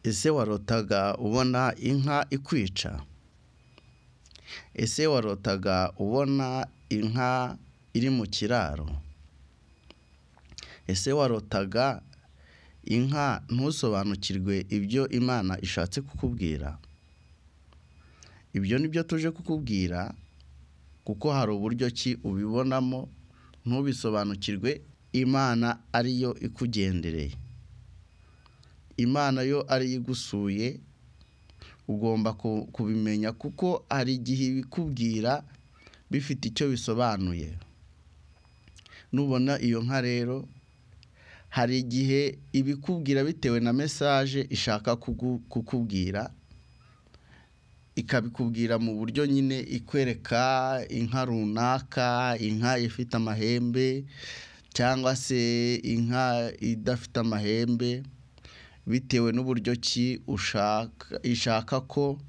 Ese warotaga ubona inka ikwica? Ese warotaga ubona inka iri mu kiraro? Ese warotaga inka ntusobanukirwe ibyo Imana ishatse kukubwira? Ibyo ni byo tuje kukubwira, kuko hari uburyo ki ubibonamo ntubisobanukirwe, Imana ariyo ikugendereye. Imana yo ariyo igusuye, ugomba kubimenya kuko hari igihe ibikubwira bifite icyo bisobanuye. Nubona iyo nka rero, hari igihe ibikubwira bitewe na message ishaka kukubwira, ikabikubwira mu buryo nyine ikwereka inka runaka, inka ifite amahembe cyangwa se inka idafite amahembe, bitewe n'uburyo ki ishaka ko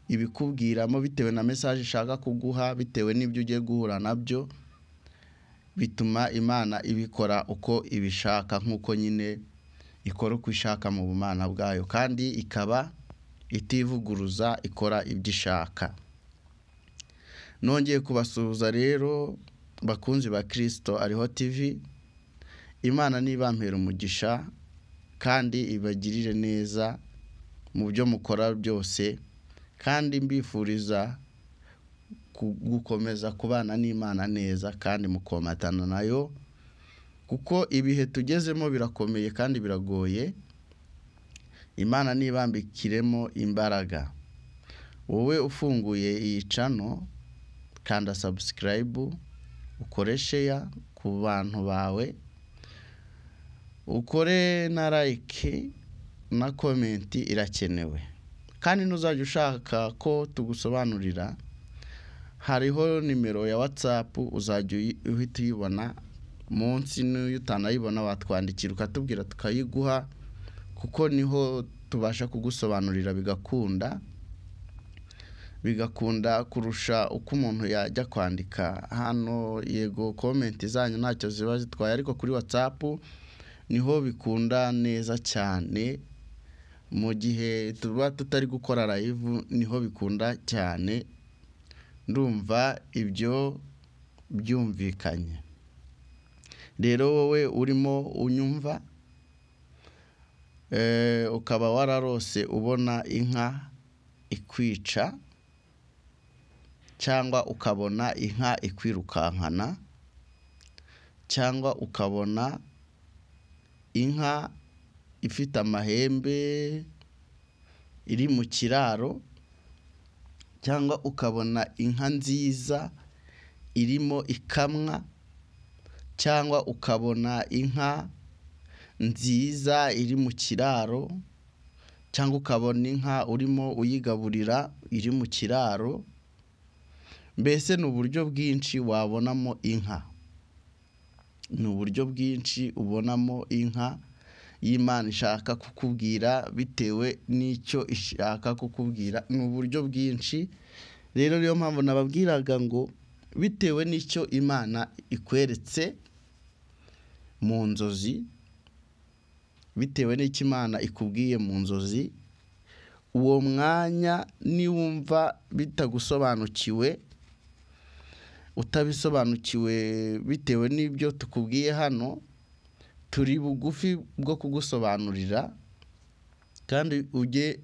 ibikubwiramo, bitewe na message ishaka kuguha, bitewe n'ibyo ugiye guhura nabyo, bituma Imana ibikora uko ibishaka, nk'uko nyine ikora uko ishaka mu bumana bwayo, kandi ikaba itivuguruza, ikora ibyo ishaka. Nongeye kubasuhuza rero bakunzi ba Kristo Ariho TV, Imana nibampera umugisha kandi ibagirire neza mu byo mukora byose, kandi mbifuriza gukomeza kubana n'Imana neza kandi mukomatana nayo, kuko ibihe tugezemo birakomeye kandi biragoye. Imana nibambikiremo imbaraga. Wowe ufunguye iyi channel, kanda subscribe, ukore share ku bantu bawe, ukore na like na comment irakenewe. Kandi nuzajya ushaka ko tugusobanurira, hariho nimero ya WhatsApp uzajya uhita uyibona munsi, n'iyo utanayibona watwandikira ukatubwira tukayiguha, kuko niho tubasha kugusobanurira bigakunda, bigakunda kurusha uko umuntu yajya kwandika hano. Yego comment zanyu ntacyo ziba zitwaye, ariko kuri WhatsApp niho bikunda neza cyane. Mu gihe tuba tutari gukora live niho bikunda cyane. Ndumva ibyo byumvikanye. Rero wowe urimo unyumva, ukaba wararose ubona inka ikwica, cyangwa ukabona inka ikwirukankana, cyangwa ukabona inka ifite amahembe iri mu kiraro, cyangwa ukabona inka nziza irimo ikamwa, cyangwa ukabona inka nziza iri mu kiraro, cyangwa ukabona inka urimo uyigaburira iri mu kiraro. Mbese ni uburyo bwinshi wabonamo inka, ni uburyo bwinshi ubonamo inka y'Imana ishaka kukubwira bitewe n'icyo ishaka kukubwira, ni uburyo bwinshi. Rero niyo mpamvu nababwiraga ngo bitewe n'icyo Imana ikweretse mu nzozi, bitewe n'icyo Imana ikubwiye mu nzozi, uwo mwanya niwumva bitagusobanukiwe, utabisobanukiwe bitewe n'ibyo tukubwiye hano, turi bugufi bwo kugusobanurira, kandi ujye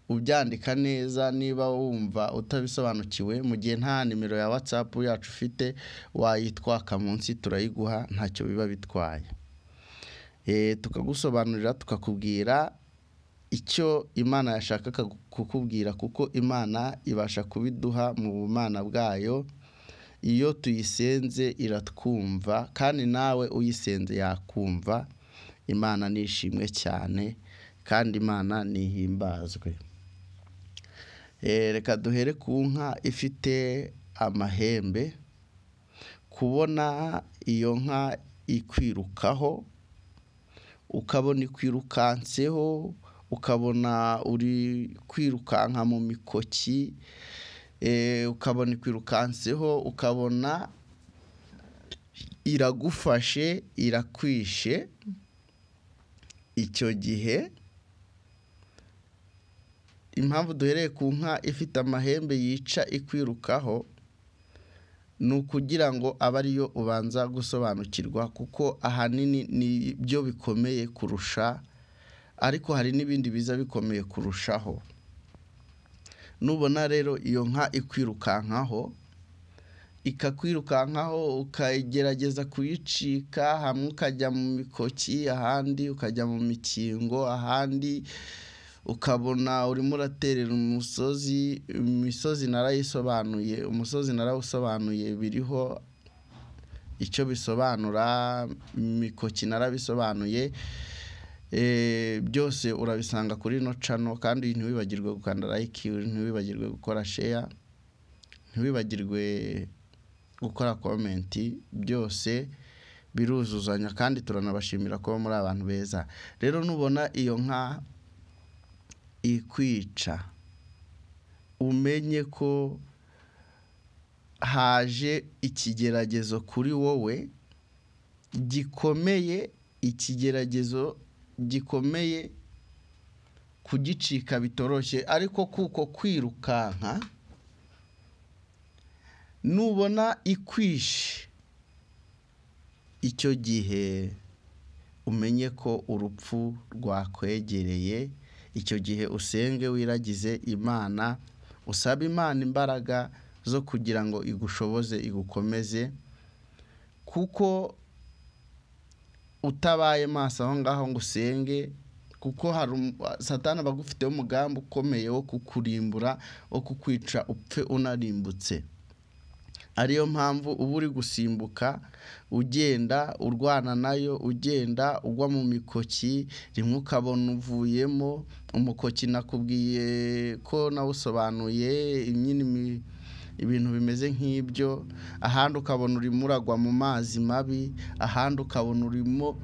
ubyandika neza niba wumva utabisobanukiwe. Mu gihe nta nimero ya WhatsApp yacu ufite, wayitwaka munsi turayiguha, ntacyo biba bitwaye. Tukagusobanurira, tukakubwira icyo Imana yashakaga kukubwira, kuko Imana ibasha kubiduha mu bumana bwayo. Iyo tuyisenze iratwumva, kandi nawe uyisenze yakumva. Imana nishimwe cyane kandi Imana nihimbazwe. Reka duhere ku nka ifite amahembe. Kubona iyo nka ikwirukaho, ukabona ikwirukanseho, ukabona uri kwirukanka mu mikoki, ukabona ikwirukanseho, ukabona iragufashe, irakwishe, icyo gihe Impamvu duhereye ku nka ifite amahembe yica ikwirukaho ni ukugira ngo abe ariyo ubanza gusobanukirwa, kuko ahanini ni byo bikomeye kurusha, ariko hari n'ibindi biza bikomeye kurushaho. Nubona rero iyo nka ikwirukankaho, ikakwirukankaho ukagerageza kuyicika, hamwe ukajya mu mikoki, ahandi ukajya mu mikingo, ahandi ukabona urimo uraterera umusozi. Imisozi narayisobanuye, umusozi narawusobanuye, biriho icyo bisobanura, imikoki narabisobanuye, byose urabisanga kuri ino channel. Kandi ntiwibagirwe gukanda like, ntiwibagirwe gukora share, ntiwibagirwe gukora comment, byose biruzuzanya kandi turanabashimira ko muri abantu beza. Rero nubona iyo nka ikwica, umenye ko haje ikigeragezo kuri wowe gikomeye, ikigeragezo gikomeye kugicika bitoroshye. Ariko kuko kwirukanka, nubona ikwishe, icyo gihe umenye ko urupfu rwakwegereye. Icyo gihe usenge, wiragize Imana, usabe Imana imbaraga zo kugira ngo igushoboze, igukomeze, kuko utabaye maso aho ngaho ngo usenge, kuko hari Satani aba agufiteho umugambi ukomeye wo kukurimbura, wo kukwica upfe unarimbutse. Ariyo mpamvu uba uri gusimbuka, ugenda urwana nayo, ugenda ugwa mu mikoki, rimwe ukabona uvuyemo. Umukoki nakubwiye ko nawusobanuye, ibintu bimeze nk'ibyo. Ahandi ukabona urimo uragwa mu mazi mabi, ahandi ukabona urimo,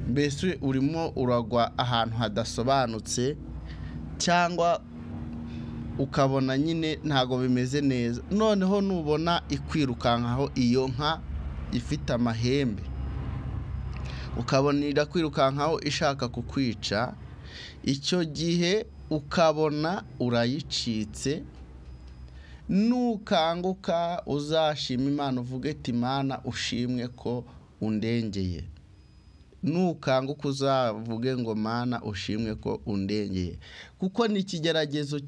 mbese urimo uragwa ahantu hadasobanutse, cyangwa ukabona nyine ntago bimeze neza. Noneho nubona ikwirukankaho iyo nka ifite amahembe, ukabona irakwirukankaho ishaka kukwica, icyo gihe ukabona urayicitse. Nukanguka uzashima Imana, uvuge ati Imana ushimwe ko undengeye. Nukanguka uzavuge ngo Mana ushimwe ko undengeye, kuko ni ikigeragezo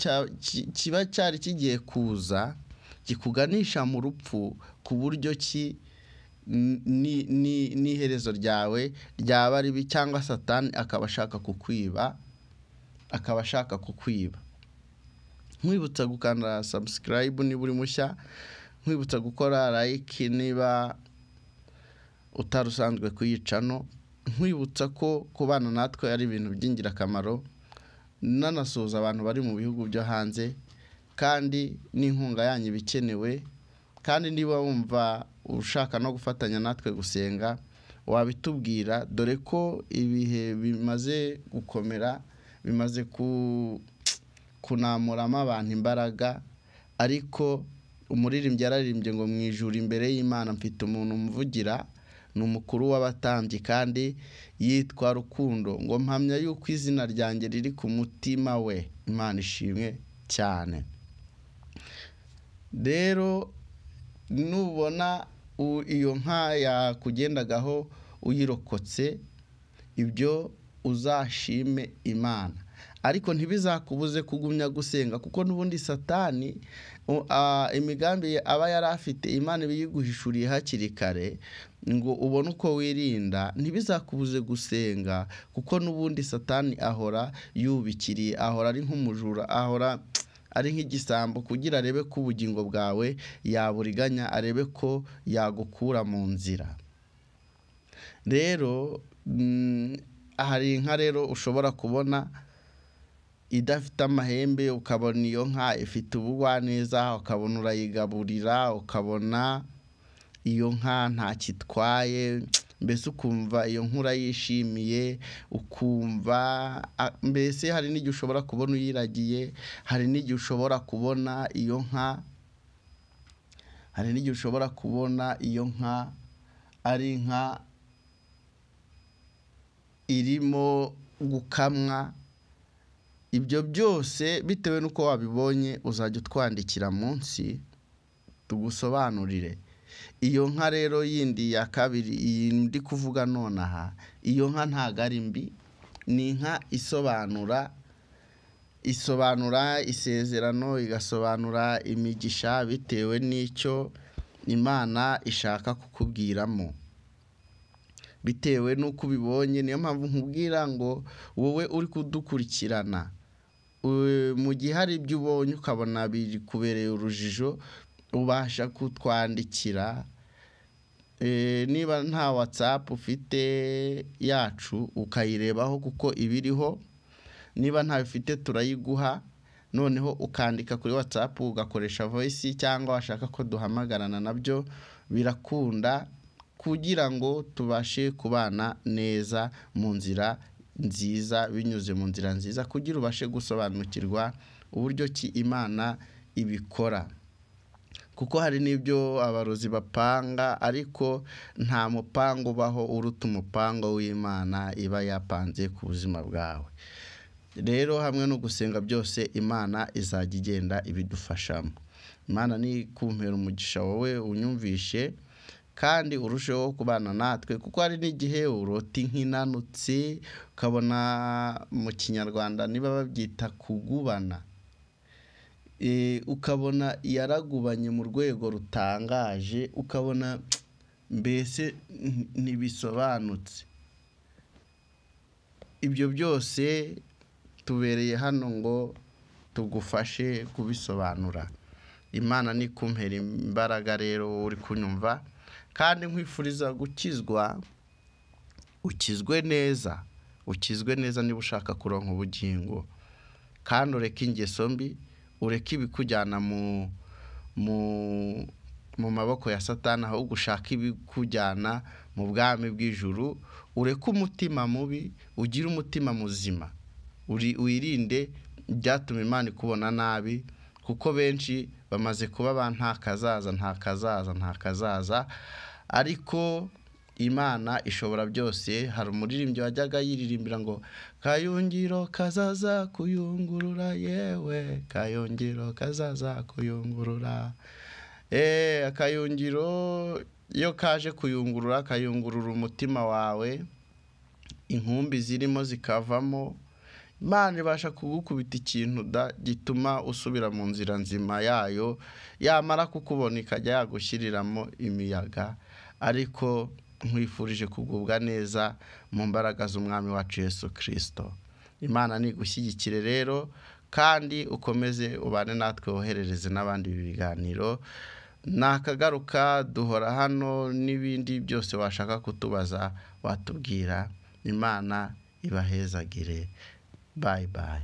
kiba cyari kigiye kuza kikuganisha mu rupfu, ku buryo ki n'iherezo ryawe ryaba ribi, cyangwa Satani akaba ashaka kukwiba, akaba ashaka kukwiba. Nkwibutsa gukanda subscribe niba uri mushya, nkwibutsa gukora like niba utarusanzwe kuyicano, nkwibutsa ko kubana natwe ari ibintu by'ingirakamaro. Nanasuhuza abantu bari mu bihugu byo hanze, kandi n'inkunga yanyu ibikenewe. Kandi niba wumva ushaka no gufatanya natwe gusenga, wabitubwira, dore ko ibihe bimaze gukomera, bimaze kunamuramo abantu imbaraga. Ariko umuririmbyi yararirimbye ngo mu ijuru imbere y'Imana mfite umuntu umvugira, ni umukuru w'abatambyi kandi yitwa Rukundo, ngo mpamya yuko izina ryanjye riri ku mutima we. Imana ishimwe cyane. Rero nubona iyo nka yakugendagaho uyirokotse, ibyo uzashime Imana, ariko ntibizakubuze kugumya gusenga, kuko n'ubundi Satani imigambi aba yari afite Imana ibiyiguhishuriye hakiri kare ngo ubone uko wirinda. Ntibizakubuze gusenga, kuko n'ubundi Satani ahora yubikiriye, ahora ari nk'umujura, ahora ari nk'igisambo, kugira arebe ko ubugingo bwawe yaburiganya, arebe ko yagukura mu nzira. Rero hari inka rero ushobora kubona idafite amahembe, ukabona iyo nka ifite ubugwaneza, ukabona urayigaburira, ukabona iyo nka ntakitwaye, mbese ukumva iyo nka urayishimiye, ukumva mbese hari n'igihe ushobora kubona uyiragiye, hari n'igihe ushobora kubona iyo nka, hari n'igihe ushobora kubona iyo nka ari inka irimo gukamwa, Ibyo byose bitewe n'uko wabibonye, uzajya utwandikira munsi tugusobanurire. Iyo nka rero yindi ya kabiri, iyi ndi kuvuga nonaha, iyo nka ntago ari mbi, ni inka isobanura isezerano, igasobanura imigisha bitewe n'icyo Imana ishaka kukubwiramo, bitewe n'uko ubibonye. Niyo mpamvu nkubwira ngo wowe uri kudukurikirana, mu gihe hari ibyo ubonye ukabona bikubereye urujijo, ubasha kutwandikira. Niba nta WhatsApp ufite yacu ukayirebaho kuko ibiriho, niba ntayo ufite turayiguha, noneho ukandika kuri WhatsApp ugakoresha voice, cyangwa washaka ko duhamagarana nabyo birakunda, kugira ngo tubashe kubana neza mu nzira nziza, binyuze mu nzira nziza, kugira ubashe gusobanukirwa uburyo ki Imana ibikora. Kuko hari n'ibyo abarozi bapanga, ariko nta mupango ubaho uruta umupango w'Imana iba yapanze ku buzima bwawe. Rero hamwe no gusenga byose Imana izajya igenda ibidufashamo. Imana nikumpera umugisha wowe unyumvishe, kandi urusheho kubana natwe, kuko hari n'igihe urota inka inanutse, ukabona mu Kinyarwanda niba babyita kugubana, ukabona yaragubanye mu rwego rutangaje, ukabona mbese ntibisobanutse. Ibyo byose tubereye hano ngo tugufashe kubisobanura. Imana nikumpera imbaraga rero uri kunyumva, kandi nkwifuriza gukizwa, ukizwe neza, ukizwe neza niba ushaka kuronka ubugingo, kandi ureke ingeso mbi, ureke ibikujyana mu maboko ya Satani, ahubwo ushake ibikujyana mu bwami bw'ijuru. Ureke umutima mubi, ugire umutima muzima, wirinde ibyatuma Imana ikubona nabi, kuko benshi bamaze kuba ba nta kazaza, nta kazaza, nta kazaza, ariko Imana ishobora byose. Hari umuririmbyi wajyaga yiririmbira ngo kayungiro kazaza kuyungurura, yewe kayungiro kazaza kuyungurura. Akayungiro iyo kaje kuyungurura, kayungurura umutima wawe, inkumbi zirimo zikavamo. Imana ibasha kugukubita ikintu gituma usubira mu nzira nzima yayo, yamara kukubona ikajya yagushyiriramo imiyaga. Ariko nkwifurije kugubwa neza mu mbaraga z'Umwami wacu Yesu Kristo. Imana nigushyigikire rero, kandi ukomeze ubane natwe, woherereze n'abandi ibi biganiro. Nakagaruka duhora hano, n'ibindi byose washaka kutubaza watubwira. Imana ibahezagire. Bye bye.